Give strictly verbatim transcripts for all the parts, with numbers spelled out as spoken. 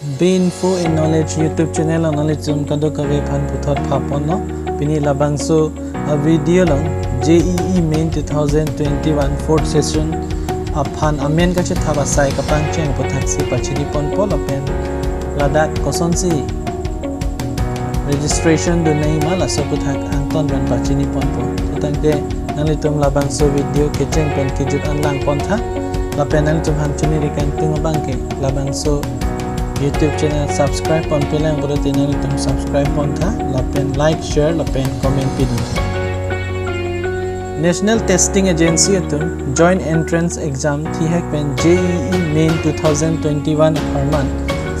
Be Info and Knowledge YouTube channel along nanglitum kadokave aphan puthot phapon lo. Pini labangso a video along J E E Main two thousand twenty-one fourth session aphan amen kachethap asai kapangcheng aputhaksi pachini ponpo lapen ladak kosonsi registration dun nangji ma laso aputhak angton pen pachini ponpo. Tangte nanglitum labangso video kecheng pen kejut an lang pontha. Lapen nanglitum aphan choningri kangtung abang ke labangso YouTube channel subscribe ponpelang pulote nanglitum subscribe pontha lapen like, share lapen comment pidun. National Testing Agency atum Joint Entrance Exam thihek pen J E E Main two thousand twenty-one apharman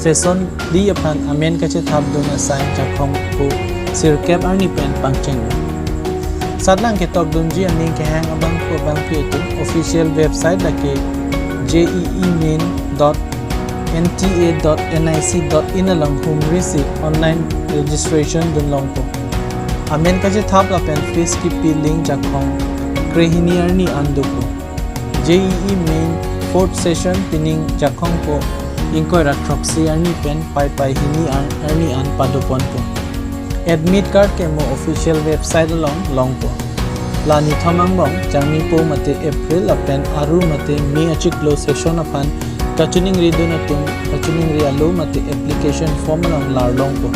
session phli aphan amen kachethap dun asai Jakhong pu sirkep arni pen pangcheng. Satlang ketok dunji aning kehang abangphu abangpi atum official website lake J E E main dot N T A dot N I C dot in along humrisi online registration dun longpo. Amen kachethap lapen fees kipi link Jakhong krehini arni an dopo. J E E Main fourth session pining Jakhong po ingkoi ra throksi arni pen Paipai hini ar-, arni an pado ponpo. Admit card ke mo official website along longpo. La nithom angbong Jangmi po mate April lapen Aru mate May achiklo session aphan kachoningri dun atum kachoningri alo mate application form along lar longpo.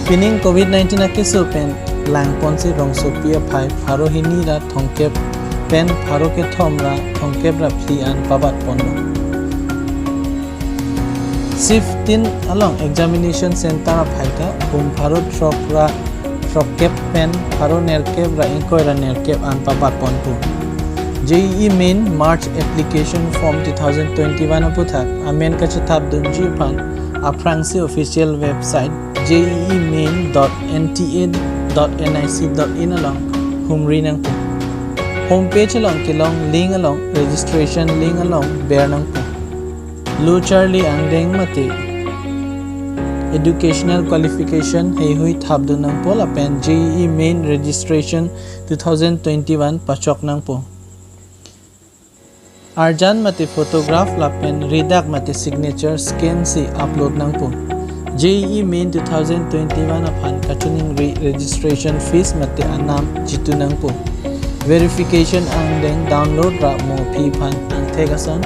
Pining covid nineteen akeso pen lang ponsi rongsopi aphai pharo hini ra thomkep pen pharo kethom ra thomkep ra phli an pabat ponlo. Shift tin along examination center aphai ta hum pharo throk ra throkkep pen pharo nerkep ra ingkoi ra nerkep an pabat ponpo. J E E Main March Application Form two thousand twenty-one aputhak amen kachethap dunji aphan aphrangsi official website J E E main dot N T A dot N I C dot in along humri nangpo. Homepage along kelong link along registration link along ber nangpo. Lo charli angdeng mate educational qualification heihui thap dun nangpo lapen J E E Main Registration two thousand twenty-one pachok nangpo. Arjan mate photograph lapen ridak mate signature scan si upload nangpo. J E E Main two thousand twenty-one aphan kachoningri registration fees mate anam jitu nangpo. Verification angdeng download ra mo aphi aphan angthek ason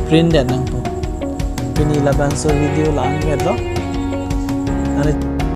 print det nangpo. Pini labangso video la-an vetlo. Ani